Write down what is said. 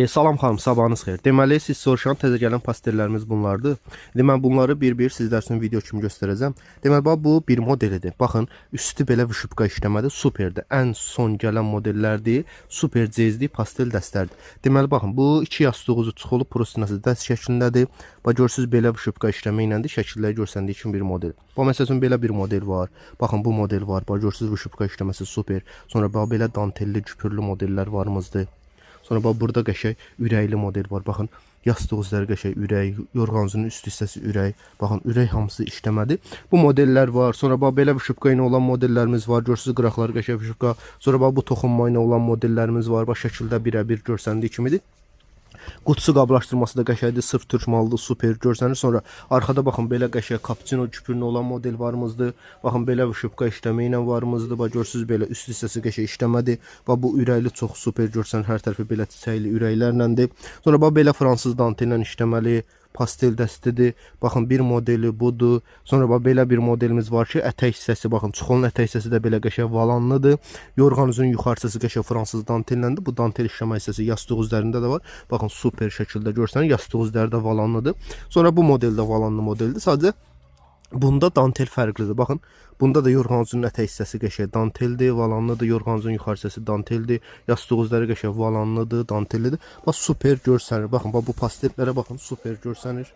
Salam xanım, sabahınız xeyir. Deməli, siz soruşan təzə gələn pastellərimiz bunlardır. İndi mən bunları bir-bir sizlər üçün video kimi göstərəcəm. Deməli, bax bu bir modelidir. Baxın, üstü belə vışıpka işləmədir, superdir. Ən son gələn modellərdir. Super cezli pastel dəstlərdir. Deməli, baxın, bu iki yastığı ucu çıxılıb prostinası dəst şəklindədir. Bax görürsüz belə vışıpka işləmə iləndir. Şəkilləri görsəndiyi kimi bir model. Bax məsəl üçün belə bir model var. Baxın bu model var. Bax görürsüz vışıpka işləməsi super. Sonra bax belə dantelli, küpürlü modellər varımızdır. Sonra bax burada qəşəng ürəkli model var. Baxın, yastıq üzləri qəşəng ürək, yorğancının üst hissəsi ürək. Baxın, ürək hamısı işləmədi. Bu modellər var. Sonra bax belə vışıpka ilə olan modellərimiz var. Görürsüz qıraqları qəşəng vışıpka. Sonra bax bu toxunma ilə olan modellərimiz var. Bax şəkildə birəbir görsəndiyi kimidir. Qutusu qablaşdırması da qəşəngdir, sırf türk malıdır, super görsənir. Sonra arxada baxın belə qəşəng cappuccino küpürlü olan model varımızdır. Baxın belə vışıpka işləmə ilə varımızdır. Bax görürsüz belə üst hissəsi qəşəng işləmədir. Bax bu ürəkli çox super görsənir. Hər tərəfi belə çiçəkli ürəklərləndir. Sonra bax belə fransız dantellə işləməli pastel dəstidir. Baxın bir modeli budur. Sonra bax belə bir modelimiz var ki, ətək hissəsi baxın, çuxolun ətək hissəsi də belə qəşəng valanlıdır. Yorğan üzünün yuxarı hissəsi qəşəng fransız dantelləndir. Bu dantel işləmə hissəsi yastıq üzərində də var. Baxın super şəkildə görsənir. Yastıq üzləri də valanlıdır. Sonra bu model də valanlı modeldir. Sadəcə bunda dantel fərqlidir. Baxın, bunda da yorğancının ətək hissəsi qəşəng danteldir, valanlıdır. Yorğancının yuxarı hissəsi danteldir. Yastıq üzləri qəşəng valanlıdır, dantellidir. Bax super görsənir. Baxın, bax bu pastellərə baxın, super görsənir.